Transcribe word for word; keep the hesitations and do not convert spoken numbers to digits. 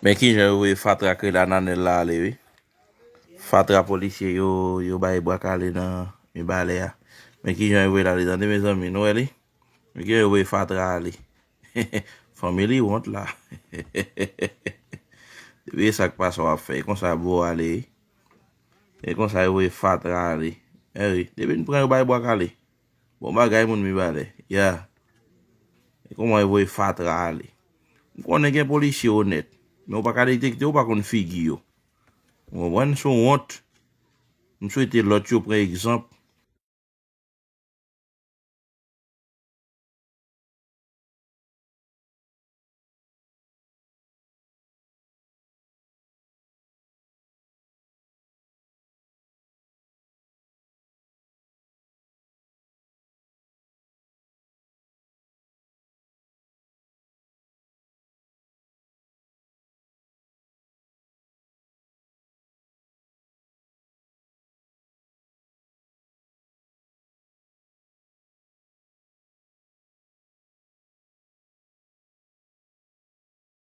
Men kijan yo voye fatra Krela Nanèl la ale wi. Fatra polisye yo, yo bay bwa kale nan Mibalè a. Men kijan yo voye l ale tande mezanmi, nou wè li? Men kijan yo voye fatra ale. Fanmi li wont la. Depi e sa k pase w ap fè, e konsa bo ale wi. E konsa yo voye fatra ale. E wi, depi n pran yo bay bwa kale. Bon bagay moun Mibalè. Ya. E kòman yo voye fatra ale. M konnen gen polisye onèt, men ou pa ka detekte, ou pa konn figi yo. Ou konprann? Se yon wont. M swete lòt yo pran egzanp